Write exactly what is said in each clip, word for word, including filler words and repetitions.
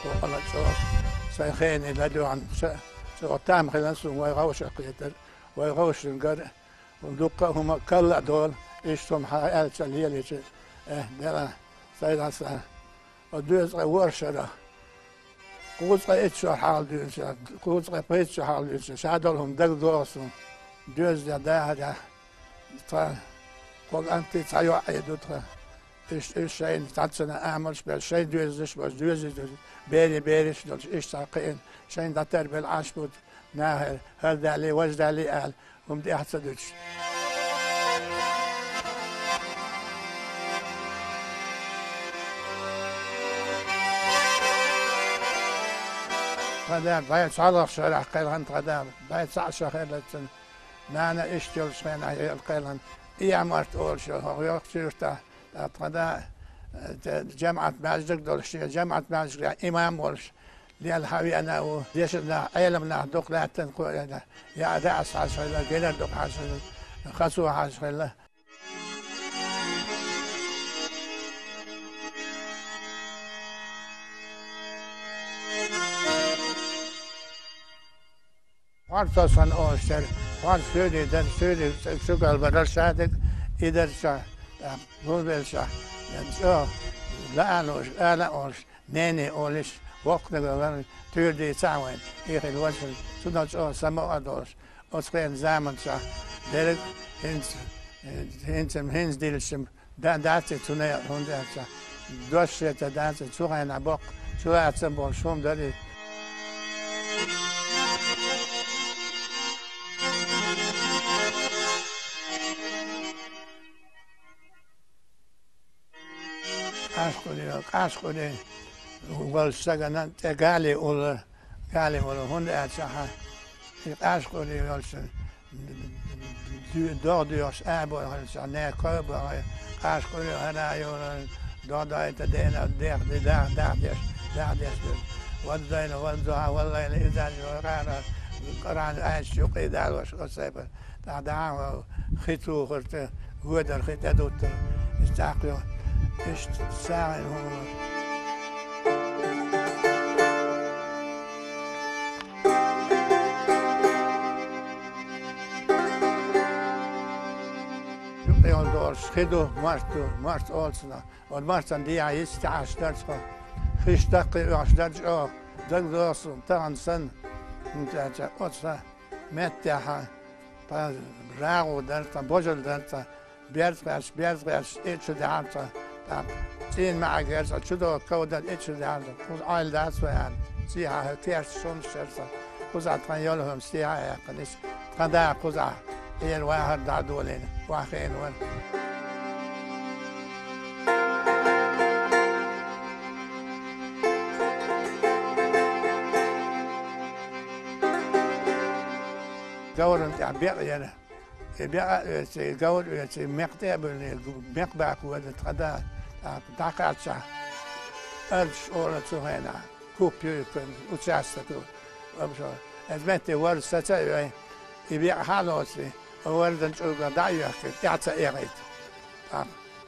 Кхоъла чӀогӀа сайн хене ладоьгӀна ца, чӀогӀа там хилан сун вай гӀовшах кхетар, вай гӀовшин гар, дуккха а хӀума калла а дола, иштта хӀума хьа аьлча лелича, э, дела, сайдаса, о доьза ткъе ворхӀ шарах, кхузткъе итт шо хьалдуьйцуш, кхузткъе пхийтта шо хьалдуьйцуш, ша долу хӀума дагадогӀу суна, доьза дахарехь, тхан кхо кӀанти цхьа йоӀ а ду тхан. Иштта уьш шайна цхьаццана амалш беш, шайн доьзалш беш, доьзий доьзий, берий бераш долуш, иштта цхьа кхиъна, шайна дӀатарбелла Ӏаш бу нахера, хӀара далий, важа далий ала, хӀума тӀехь а ца дуьтуш. Тхан да бӀе цхьалгӀа шарахь кхелхина, тхан да бӀе цхьаъ шо хилла цунна. Нана иштта йолчу хенахь яла кхелхина, Иамарт олуш йолу хӀокху йоккхачу юьртахь, тӀаккха тхан да, э, жамаӀат маьждиг долуш, шен жамаӀат маьждигехь имам волуш, лела хьан веана а ву, дешна нах, Ӏелам нах дукха лаьттина кхоъ яна, Яа Даьс хьажа хилла, Генар дукха хьажа хилла, Хасо хьажа хилла. Хьорсо сан олуш дара, хьорса суьйли дара, суьйли цӀе чугалбара шадерг, и дара ша, тӀаккха гулбелла ша, чӀогӀа лаалуш, ала а олуш, нене олуш, воккханиг а вара, туьйра дийца а вайна, и хила вазар, цунах чӀогӀа самукъа а долуш, оцу хенан заманчохь дерриг а хӀинца, хӀинца, хӀинца диллича, дан дац и цу некъа, хӀунда аьлча дош шен тӀе дац и, цу хенахь боккха чулацам болуш хӀума дара и. Къашкъуьре, къашкъуьре волчу стагана тӀе гали уллу, гали уллу, хӀунда аьлча хьан и къашкъуьре йолчу догӀа доьхуш а бохуьйтуш, нехкой а бохуьйтуш, къашкъуьре хӀара а йолу, догӀа дойта дена, дех ди, дах, дах деш, дах деш ду. Ваддайна, ваддуха, валлайна, иза жо гӀара, Къуръан аьлча юкъе далош, оцайпа. ТӀаккха дахьа хи тухурта, воьдар хи тӀедуттар, иза тӀаккха йо, иштта сагӀина хӀума. Юкъе йолу долуш хи ду, март ду, март олу цунах. Оцу мартан дехьа йист тӀехьаш дара тхо. Хиш даккхий оьхуш дара чӀогӀа, дагадогӀу суна, тахана санна, хӀунда аьлча оцу меттехьа тхан рагӀу дара, тхан божал дара, тхан берд кхаьчча, берд кхаьчча, и чу даьхьара тхан, тӀаккха цӀийнан маьӀаргера тхан чу догӀу ков дара, и чу даьхьара тхан. Кхуза Ӏойла дац вай аьлла, цӀехьа хӀара керста шунаш яра тхан. Кхузахь тхан йолу хӀума стехьа а яьккхина, иштта тхан да кхузахь Ӏера вахар дӀа а долийна, охьахиъна вара. Говран тӀехь бекъа яра. И бекъа а оьций, говр а оьций, мекх тӀе а буьллий, мекх бака вара тхан да, тӀаккха дӀакхаьччахь, Ардаш олу цу хенахь, куп ю и, участок ю. Амма со, иза метте ворда саца а йой, и бекъа хьа а лоций, вордан чӀугга дӀа а йоьхкий, тӀаьхьа ца эгӀийта. ТӀаккха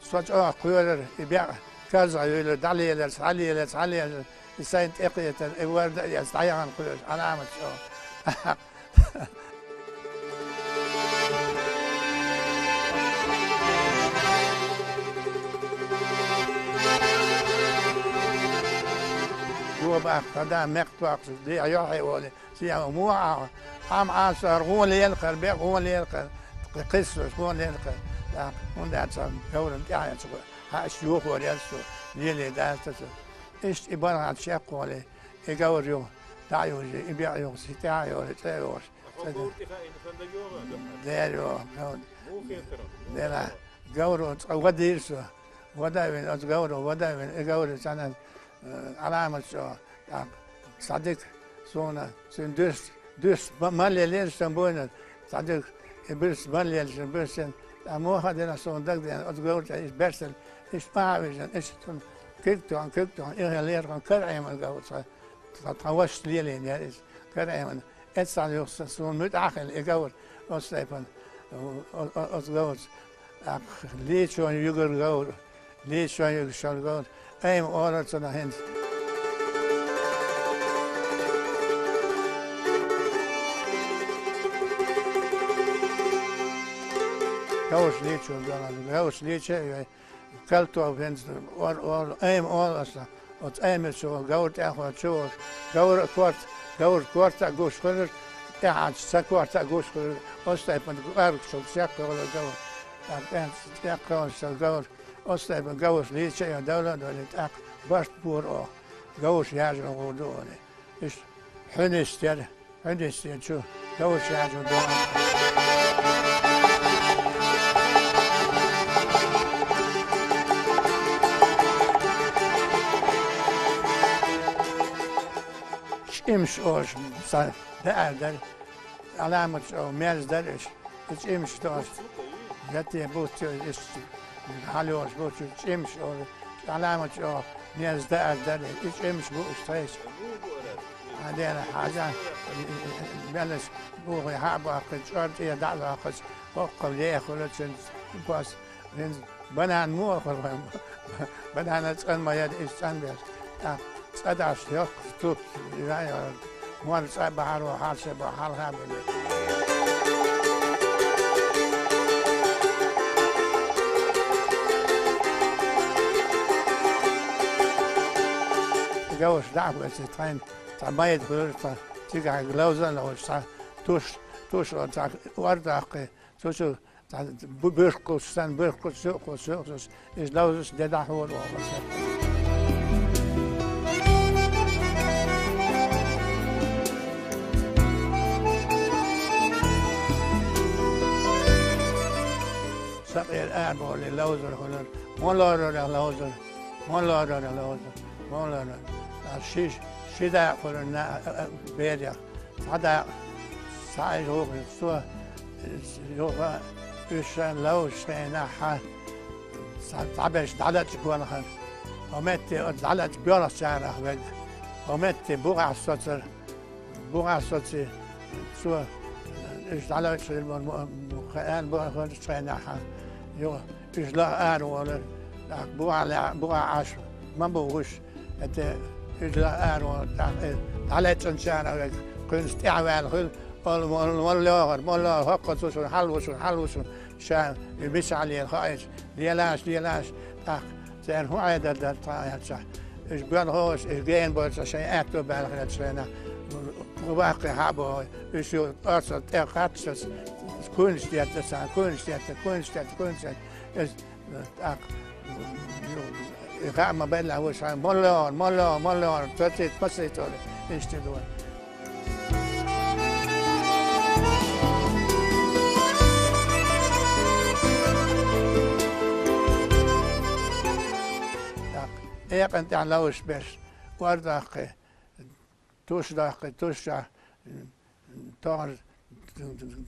со чӀогӀа кхоьлура, и бекъа карзахьа юьйлура, дӀалелара, схьалелара, схьалелара, и сайна тӀекхетара, и ворда а эцна, дӀаяхана кхоьруш, Ӏаламат чӀогӀа. Го баккха, тхан да мекх тохкуш, дехьа йохье волий, цӀехьа муха Ӏа, Ӏам Ӏаса хӀара гӀо лелахара, бекъа гӀо лелахара, кхиссалуш гӀо лелахара, тӀаккха хӀунда аьлча говран тӀаьхьа эцна. Хьаьша юхор яр со, леле дац со. Иштта и балхьа чекхвале, и говр юха дӀа а йожи, и беӀ юха си тӀехьа а йоле, цӀа а йолуш. Цхьа де. Дера йо, говр. Дера, говро цкъа вадийра со. Вада а вина, оцу говро вада а вина, и говр цхьана, э, Ӏаламат чӀогӀа, тӀаккха цхьа дика суна, цуьнан дуьрс, дуьрс ма-, мал елира сан буйнар, цхьа дика, и буьрса мал елча, буьрсина, тӀаккха муха а дина суна дагадеана, оцу говр тӀе иза берсина, иштта ма а вижина, иштта цунна куьг тоьхна, куьг тоьхна, и хилла лерхӀун кара Ӏеман говр цхьа. Тхан, тхан вашас лелийна яра иза, кара Ӏеман. Эццахь юха суна муьтӀахь а хилла, и говр оцу тайпана, о-, о-, оцу говрца. ТӀаккха лийчо юьгура говр, лийчо юьгуш йолу говр. Айма олура цунах хӀинца. Говраш лийчо йолу, говраш лийча а йой, Калто хӀинца ор-, ор-, айма олу аса, оцу аймачу говр тӀехь а чу волуш, говр а корта, говр корта а гуш хуьлура, тӀаьхьарчу ца корта а гуш хуьлура, оцу тайпана кӀоргачул чекхйолура говр. ТӀаккха тӀе-, чекхйолуш ца говр, оцу тайпана говраш лийча а йо, довла а довлий, тӀаккха барт бора оха, говраш яржо гӀур ду олий. Иштта хьуьнистера. Хьуьнистера чу говраш яржо ду. ЧӀимаш олуш сан даар дара, Ӏаламат чӀогӀа мерза дара уьш. И чӀимаш долуш, я те буц ю, иштта хьалайолуш буц ю, чӀимаш олу, Ӏаламат чӀогӀа мерза даар дара, и чӀимаш бу уьш тхайша. Хьан дена хьажа, мелаш бухе хьа а боккхуьйту, чӀор тӀе дӀа а доккхуьйту, хӀоккхул еха хуьлу цуьнан кос, хӀинца банан муха хуьлу вайн? Банана цӀан ма яра, иза цӀанбеш. ТӀаккха цӀа даш йоккхуш туп, я, я, мор цӀа бахьаро хьарча бо хьалха а били. Говраш дӀа а хӀоьттича, тхайна цхьа майда хуьлура, цхьа цигахь ловза а ловзуш, цхьа туш, туш, цхьа ор доккхий, цу чу цхьа бу-, буьркхуш санна, буьркхуш, юкъахуш, юкъахуш, иза ловзуш де дӀахьора оха. Сакъера арабовлий ловзар хуьлура, ма лорура ловзар, ма лорура ловзар, ма лорура. Ткъа ши, ши дакъа хуьлура на-, а, а, берех. Цхьа дакъа, цхьа иза вухуш, цо, юха уьш ша ловзучу хенахь, цхьа, цхьаберш дӀалачкъа гонахара. Хьо метте оцу дӀалачкъа боьлхучарах верг. Хьо метте бухахь соцура, бухахь соций, цо, уьш дӀалачкъа хир бу-, бу-, бу-, аьлла бохуьйтучу хенахь, юха уьш лаха ара волура, тӀаккха бухахь лаьа-, бухахь Ӏаш ма бу гӀуш. ХӀета, уьш лаха ара волу, тӀаккха и дӀалечкъинчарах верг кхуьнца тӀаьхьаваьлла хуьлу, олу, олу, олу лоьхура, ма лоьхура, хӀокхо цу шуна, хьал ву шуна, хьал ву шуна, ша и мичахь лела хаийча, лелаш, лелаш, тӀаккха церан хӀун Ӏедал дара тхан аьлча, уьш боьлхуш, уьш гена болчу шайн аьтто баьлла хилчу хенахь, ваккхий хьа а бохуй, уьш ю орцал тӀе кхаччалц, куьйнаш детта царна, куьйнаш детта, куьйнаш детта, куьйнаш детта. Иза ТӀаккха, ю, и хаа ма-беллехь ву ша, моллор, моллор, моллор, цо цига пасийтур, иштта ду. ТӀаккха, экъан тӀехь ловзуш берш, ор доккхий, туш доккхий, туш чохь, тохар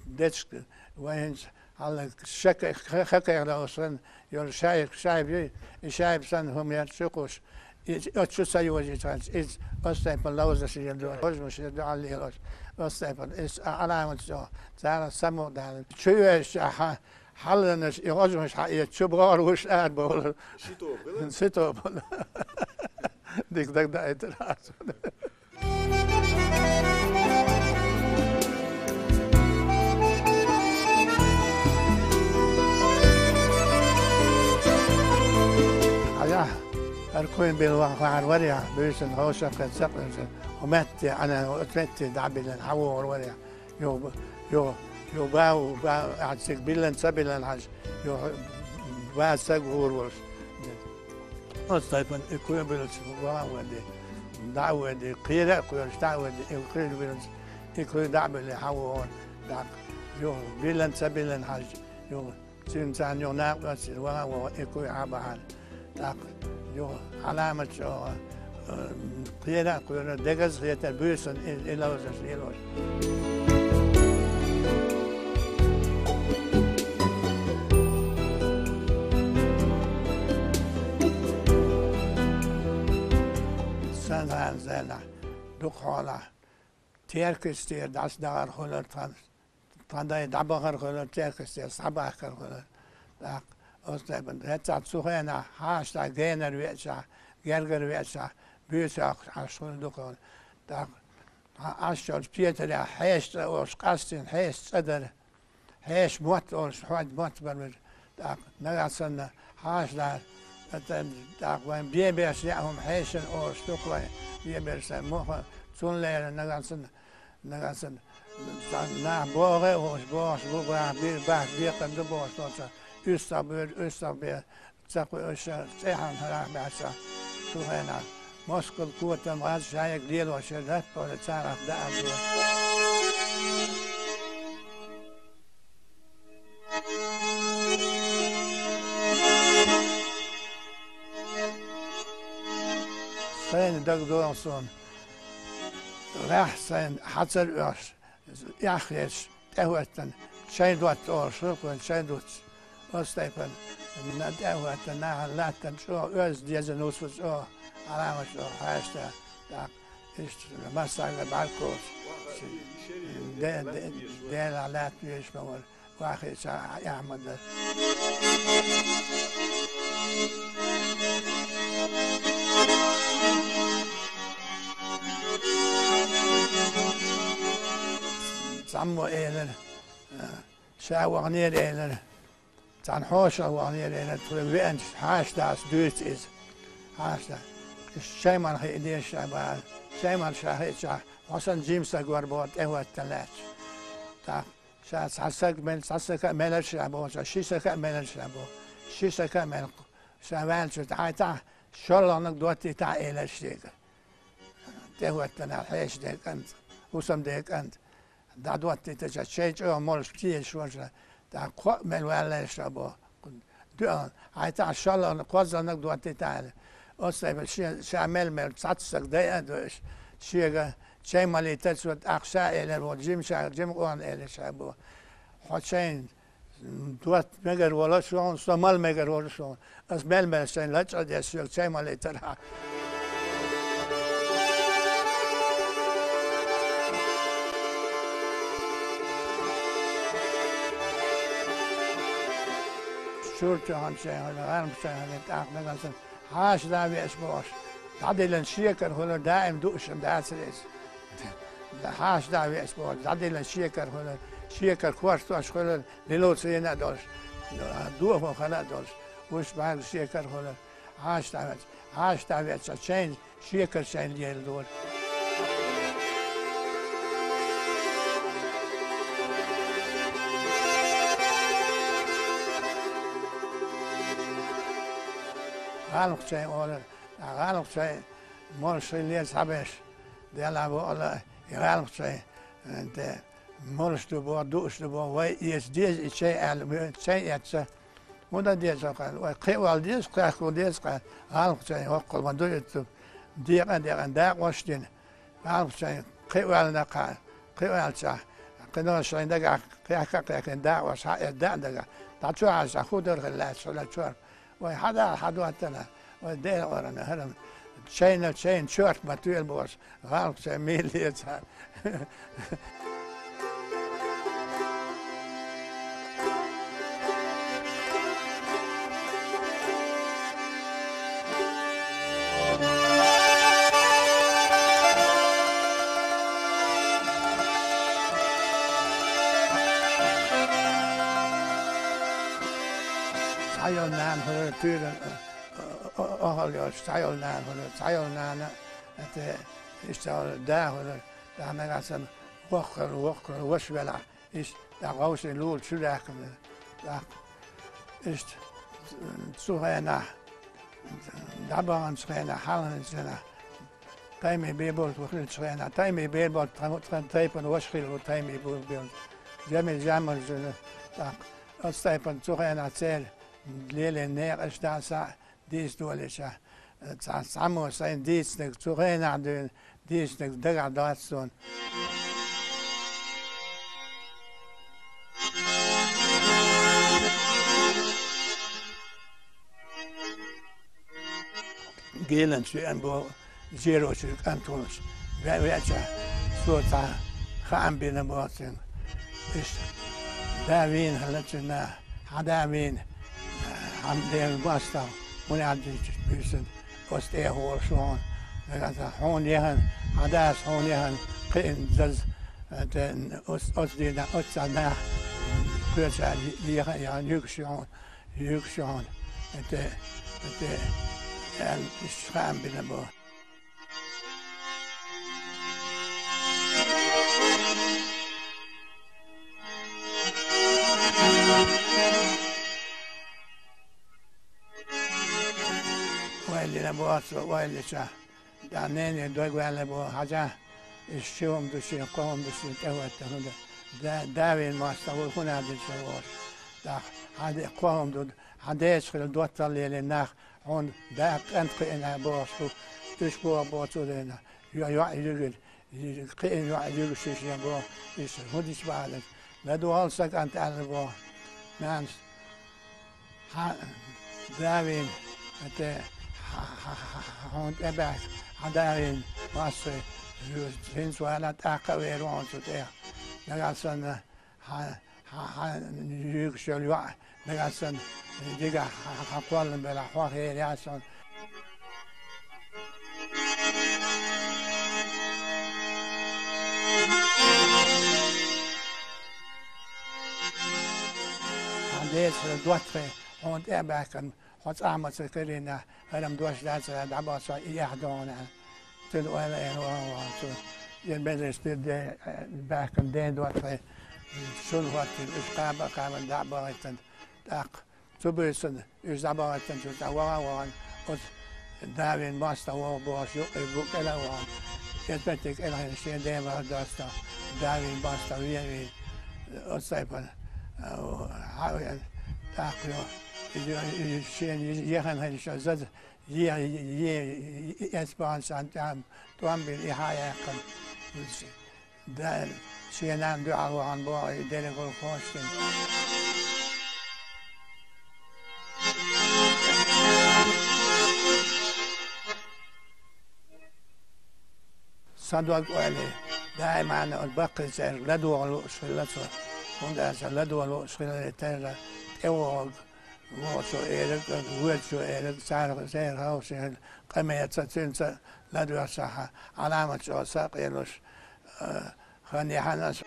дечка, вай хӀинца хьаллаг шака-, ха-, хакайх ловзуш санна йолу шайба, шайба юй, и шайба санна хӀума яра чукхуш, и оцу чу ца йожийчхьана, иза оцу тайпана ловзуш яр ду, хӀожамаш яр ду хьаллелош, оцу тайпана, иза а-, Ӏаламат чӀогӀа, цара самукъадалар. Чу йоьжча хьан, хьалланаш, и хӀожамаш хьан, и чу бохур вуш арабовлар. Сито бала? Сито бала. Дика дагадаийтира аса. Хьажахь, хӀара куьйнан билла ваха хӀара варехь, буьйсанна ховшахкхетта сакъевзина, хӀу метте, Ӏана, оцу метте дӀа а биллина, хьан вогӀур варехь. Юха, юха, юха бау, бау, ахьа цига биллина, ца биллина хьажа, юха баа саг гӀур волуш, Оцу тайпана и кхо а буьллуш ваха а ваде, дӀа а ваде, кхера а кхоьруш дӀа а ваде, и кхоьруш буьллуш, и кхоьруш дӀа а буьллий, хьан вогӀу, дӀа, юха биллина ца биллина хьажа, юха цуьнан царна юха накъост йира, ваха а вогӀу, и кхоьруш хьан бахьана. ТӀаккха юха Ӏаламат чӀогӀа, э, кхера а кхоьрура, дегаза хетара буьйсанна и, и ловзарш лелош. Сан-, сан-, зенахь, дукха хьолахь, Теркастера дӀасадахар хуьлура тхан, тхан дай дӀабахар хуьлура, Теркастера схьабахкар хуьлура. ТӀаккха оцу тайпана, хӀетахь цу хенахь хьаштахь генара веачахь, гергара веачахь, буьйса йоккхуш Ӏаш хуьлу дукха хьуна. ТӀаккха Ӏаш йолчу петарехь хьеша цӀа олуш къастийна хьеша цӀа дара. Хьеша мотт олуш, хьоьга мотт бара веза. ТӀаккха нагахь санна хьаша дара, тӀаккха вайн бен берш яа хӀума хьешана олуш ду-кх вайн бен берш санна, мохь а, цундела нагахь санна, нагахь санна, цхьана нах богӀе а волуш, бохуш бу, бах, бир, бах, бекхам ду бохуш долчохь, уьстагӀ бер, уьстагӀ бер, ца кхуьуш, цӀеххьана хӀарах баьхча, цу хенахь мускал котам гӀаз шайга лелош яра, латтахь царах даа а дора. Сайна дагадогӀу суна, лаьхьа сайна хьацар оьхуш, эхь хеташ, тӀехӀоьттина, чай дотта олуш хуьлу кхуьнан, чай дуттуш. Оцу тайпана, на-, тӀехӀоьттина, нахана латтана чӀогӀа оьзда дезина ву со, чӀогӀа, Ӏаламат чӀогӀа хьаьшта, тӀаккха иштта массарна бӀаьрг кхочуш. Де-, де-, Делахь лаьтта везаш ма вара, вахийча Ахьмада. Цхьаммо элира, ша ваханера элира, цхьана хьошалгӀа ваханера элира, тхоьга веанчу хьаша дас дуьйцу иза. Хьаша дас. Иштта Чаймал хиъна деза ша бара. Чаймал ша хиъчахь, хьо санна жима саг вара боху тӀехӀоьттина лаьтташ. ТӀаккха ша цхьа саг мел, цхьа сага а мелира ша боху, ша ши сага а мелира ша боху. Ши сага а мел, ша ваьллачуьра дӀахьайтахь, шолгӀаниг доттийтахь элира шега. ТӀехӀоьттина хьешан ден кӀант, хӀусамден кӀант. ДӀадоттийтича, чай чӀогӀа молуш тешаш вара ша, тӀаккха кхоъ мел ваьллера ша боху. Дуьхьал, хьайтахь шолгӀаниг, кхозлагӀниг доттийтахь аьлла. Оцу тайпана шен, ша мел-мел цхьацца сага дайа а дойуш, шега чай малийтар цо, тӀаккха ша элира боху, жима ша, жима къона элира ша боху. Хьо чайна Дот мегар волуш ву хьуна, со мала мегар волуш ву хьуна. Ас мел-мел шайна лачкъа а деш, соьга чай малийтархьама. Шура тоьхна шайна хьуна, гӀарма шайна хьуна, тӀаккха мегар сан хьаша дӀа а веаш бохуш, дӀадиллина шекар хуьлура, даим дууш дацара иза. Хьаша дӀа а веаш бохуш, дӀадиллина шекар хуьлура, шекар корстош хуьлура, лилуца йина а долуш, дохо хила а долуш, уьш бӀаьрга шекар хуьлура, хьаша дӀа а веача, хьаша дӀа а веача, шайна шекар шайна лела дора. ГӀалгӀачай олура, ГӀалгӀачай молуш хилла цхьаберш, Делахь бохула, и гӀалгӀачай, э, де, молуш ду боху, дууш ду боху, вай эца деза и чай аьлла, вай чай эцна. ХӀун дан деза хьо аьлла, вай кхин а вала деза, кхехкула деза, кхин гӀалгӀачай хӀоккхул ма ду и цу декъа а декъана дакъош а дина. ГӀалгӀачай кхин а ваьлла кхаьа, кхин а ваьллачахь, кхино шайн дагахь кхехка а кхехкина дакъош хьаэца даа дагахь. ДӀа чу хьаьжча, хӀун дара хила лаьтташ хила чорх. Вай хьан дала хьан доттана, вай Делан орана, хӀара чайна, чайна чорт ма тоьла бохуш, гӀалгӀачай мийла лецахьара. Цхьайолу нана хуьлура туьйранна, о-, о-, охьа йолуш цхьайолу нана хуьлура. Цхьайолу нана, тӀе, иштта да хуьлура. ТӀаккха нагахь санна воккха хуьлура, воккха хуьлура, ваша велахь, иштта тӀаккха вовшийн лула чу даьккхина. ТӀаккха иштта цу хенахь ДӀабаханчу хенахь, хьалхарчу хенахь, Тайми Биболт ву хиллачу хенахь, Тайми Биболт тхан, тхан тайпана ваша хилла ву Тайми Биболт. Жамил Жамал жина, тӀаккха оцу тайпана цу хенахь церан лелийна некъаш дӀа а схьа дийца долийча, цхьа, цхьаммо сайна дийцинарг, цу хенахь дуьйна дийцинарг дагахь дац суна. Геланчу веана боху, Жерочуьра кӀант волуш веа-, веача, цо цхьа хаам бина боху цуьнга. Иштта, да вийна хилла цуьнан, хьан да вийна, хьан ден мостагӀа, хӀунда аьлча буьйсанна оцу тӀехь волуш ву хьуна. Дагахь сан хьуна яхана, хьан дас хьуна яхана, кхиъна заза, э, те, оц-, оцу дийнахь, оцу цхьа нах кхечара яхана, яхана юьгуш ю хьуна. Юьгуш ю хьуна, эте, эте, аьлла, иштта хаам бина боху. Ойла йина боху цо, ойла йича, да, нене дог ваьлла боху, хьажа, иза ши хӀума ду шен, кхо хӀума ду шен, тӀехӀоьттина хӀума ду. Да, да вийна мостагӀа ву, хӀунда аьлча ву аша. Да, хьан де-, кхо хӀума ду, хьан дечу хила доттал лелийна нах, хьуна да кӀант кхиъна бохуш бу, уьш боху боху цу дийнахь, йо-, йоӀ юьгуьйту, кхиъна йоӀ юьгуш ю шен боху, иза хӀун дича бахьанаш. ЛадогӀал сан кӀант аьлла боху. Нанас, хьан да вийна, те, хьан, хьан, хьан, хьан, хьуна тӀебаьхка, хьан да вийна, массо а, хӀинца вала тӀаккха а вер ву хьуна цу тӀехь. Нагахь санна, хьан, хьан, хьан юьгуш йолу йоӀ, нагахь санна, дигахь хьан, хьан кхоллам белахь, хьо хер яц хьуна. Хьан децара доттагӀий хьуна тӀе а баьхкина, хьо цӀахь ма ца карийна, хӀара-м дош дац, дӀабахча и эхь догӀу аьлла. Цуьнан ойла эр вахана вахана цо. Иза безаш дира де, баьхкина ден доттагӀий, шуна хӀоттийна, уьш кхаба а кхаьбна дӀа а бахийтина. ТӀаккха цу буьйсанна, уьш дӀабахийтинчул тӀаьхьа ваха а вахана, оцу да вийна мостагӀа вогӀу бохуш юккъе бу кӀела а вахана. Иза меттиг кӀелхина шен ден вара досто, да вийна мостагӀа вен а вийна, оцу тайпана, а, хьа а веана, тӀаккха йо, иза, иза шена яхана хилча, заза Е, е, е, эцбахана сан тӀам, тӀом бина и хьа а яьккхина. Да, шен нанна дуьхьал вахана боху и дерриг гӀуллакхаш дина. Сан дог ойла, даимана оцу баккхийчаьрга ладогӀа лууш хилла цо, хӀунда аьлча ладогӀа лууш хиларе терра тӀевогӀург. Вочо эраг а, воьдучо эраг а, царах церан хӀавшина къамелаца, цуьнца ладоьгӀчахьа, Ӏаламат чӀогӀа сакъелуш, а, хан яхьанаш.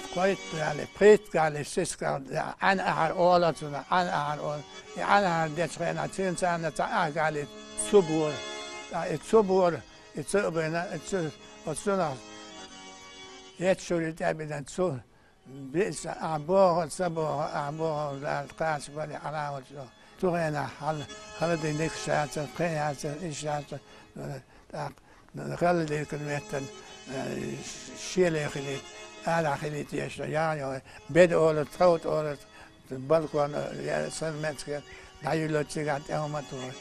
Кхойтта гали, пхийтта гали, сиска гали, Ӏан ахьар ола цунах, Ӏан ахьар ола. И Ӏан ахьар дечу хенахь, цуьнца царна цхьа ах гали цу бора. Ткъа и цу бора, и цу а бина, и цу, оцу цунах Эцчуьра тӀе а бина цу, биъса, ахь боху, ца боху, ахь боху, Дала кхача бали Ӏаламат чӀогӀа. Цу хенахь хьал-, хала динарш яцара, кхин яцара, иш яцара, тӀаккха хала динарг меттана, э, шеле хилийта, арахь хилийта еш, яа йой, беда олург, тховта олург, балкон, э, я сан мецке, дӀаюьллу цигахь тӀе хӀума а тухуш.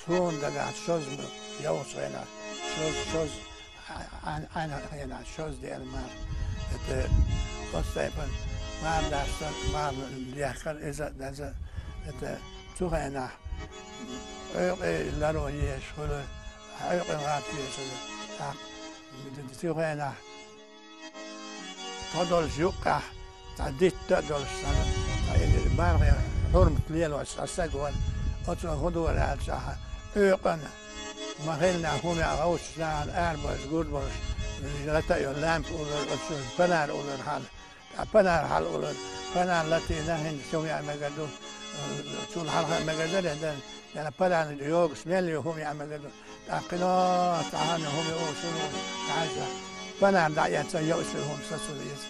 Суна дагахь шозза ма йовхачу хенахь, шозза, шозза, а, а, Ӏаьнан хенахь шозза дела мара. Это оцу тайпана мара дастар, мара лехкар иза а, деза а. Это цу хенахь Ӏуьйкъе ларо езаш хуьлу, Ӏуьйкъе гӀатта езаш хуьлу. ТӀаккха цу хенахь тхо долчу юккъехь цхьа дитта а долуш санна, цхьа и мархе хьурмат лелош цхьа стаг вара, Оцо хӀун дора аьлча, Ӏуьйкъана ма-хиллинехь хӀума яа гӀовттачу нахана арабевлла, гурбевлла, лата а йолу лаьмпа уллура, оцу панар уллура хьала. ТӀаккха панар хьала уллура. Панар латийна, хӀинца хӀума яа мегар ду. Цул хьалха мегар дара, дан, яна панарна йогуш мел ю хӀума яа мегар ду. ТӀаккха кхин цхьа ханна хӀума ю, хӀума ю, тӀаьхьа панар дӀаэцна, йо, шу хӀума сацо иза.